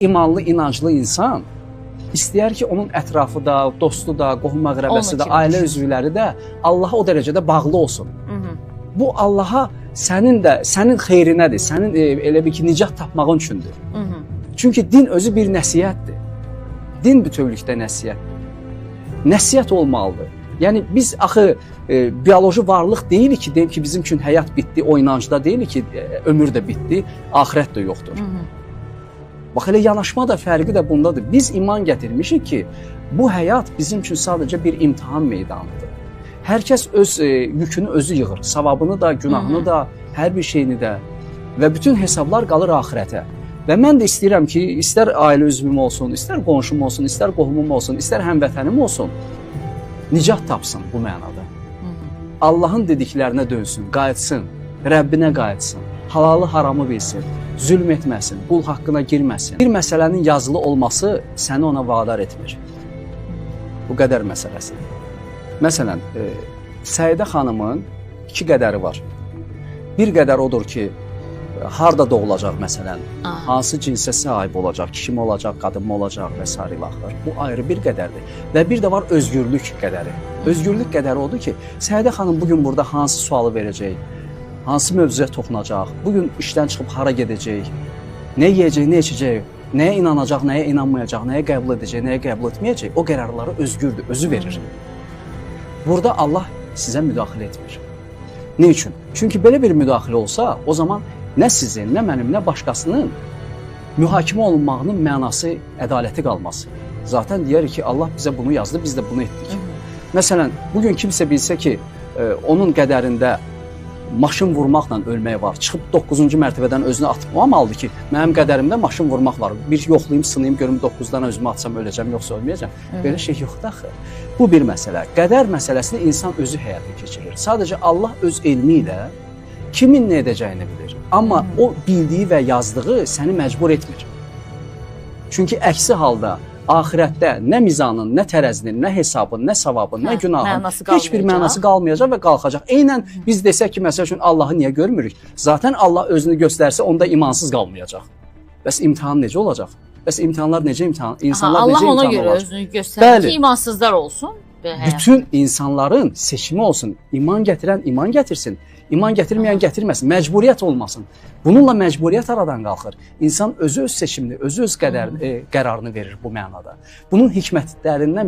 İmanlı, inanclı insan istəyər ki, onun ətrafı da, dostu da, qohum əqrəbəsi Onun də, kimi ailə düşünsün. üzvləri də Allaha o dərəcədə bağlı olsun. Hı -hı. Bu Allaha sənin də, sənin xeyrinədir, sənin elə bir ki, nicat tapmağın üçündür. Hı -hı. Çünki din özü bir nəsihətdir. Din bütövlükdə nəsihətdir. Nəsihət olmalıdır. Yəni biz axı bioloji varlıq deyilik ki, deyim ki, bizim üçün həyat bitdi, o inancda deyilik ki, ömür də bitdi, axirət də yoxdur. Hı -hı. Bax elə yanaşma da fərqi də bundadır. Biz iman gətirmişik ki, bu həyat bizim üçün sadəcə bir imtahan meydanıdır. Hər kəs öz yükünü özü yığır, savabını da, günahını da, hər bir şeyini də və bütün hesablar qalır axirətə. Və mən də istəyirəm ki, istər ailə üzvüm olsun, istər qonşum olsun, istər qohumum olsun, istər həmvətənim olsun, nicat tapsın bu mənada. Hı -hı. Allahın dediklərinə dönsün, qayıtsın, Rəbbinə qayıtsın, halalı haramı bilsin, zülm etməsin, qul haqqına girməsin. Bir məsələnin yazılı olması səni ona vadar etmir. Bu qədər məsələsidir. Məsələn, Səidə xanımın iki qədəri var. Bir qədər odur ki, harda doğulacaq məsələn, Aha. hansı cinsə sahib olacaq, kişi mi olacaq, qadın mı olacaq və sair ilə axır. Bu ayrı bir qədərdir. Və bir də var özgürlük qədəri. Özgürlük qədəri odur ki, Səidə xanım bugün burada hansı sualı verəcək, hansı mövzuya toxunacaq, bugün işdən çıxıb hara gedəcək, nə yeyəcək, nə içəcək, nəyə inanacaq, nəyə inanmayacaq, nəyə qəbul edəcək, nəyə qəbul etməyəcək, o qərarları özgürdür, özü verir. Burada Allah sizə müdaxilə etmir. Nə üçün? Çünki belə bir müdaxilə olsa, o zaman nə sizin, nə mənim, nə başqasının mühakimə olunmağının mənası, ədaləti qalmaz. Zaten deyərik ki, Allah bizə bunu yazdı, biz də bunu etdik. Hı -hı. Məsələn, bugün kimsə bilsə ki, onun qədərində maşın vurmaqla ölmək var. Çıxıb 9-cu mərtəbədən özünü atmamalıdır ki, mənim qədərimdə maşın vurmaq var. Bir yoxlayım, sınayım, görüm 9-dan özümü atsam öləcəm, yoxsa ölməyəcəm. Hı. Belə şey yoxdur axı. Bu bir məsələ. Qədər məsələsini insan özü həyata keçirir. Sadəcə Allah öz elmi ilə kimin nə edəcəyini bilir. Amma o bildiyi və yazdığı səni məcbur etmir. Çünki əksi halda axirətdə nə mizanın, nə tərəzinin, nə hesabın, nə savabın, nə Hə, günahın mənası heç bir qalmayacaq. mənası qalmayacaq və qalxacaq. Eynən biz desək ki, məsəl üçün Allahı niyə görmürük? Zaten Allah özünü göstərsə onda imansız qalmayacaq. Bəs imtahan necə olacaq? Bəs imtahanlar necə imtahan? İnsanlar Aha, Allah necə ona imtahan görə olacaq? özünü göstərir Bəli. ki, imansızlar olsun və həyat. Bütün insanların seçimi olsun. İman gətirən iman gətirsin, iman gətirməyən gətirməsin. Məcburiyyət olmasın. Bununla məcburiyyət aradan qalxır. İnsan özü öz seçimini, özü öz qədərini, qərarını verir bu mənada. Bunun hikmətlərindən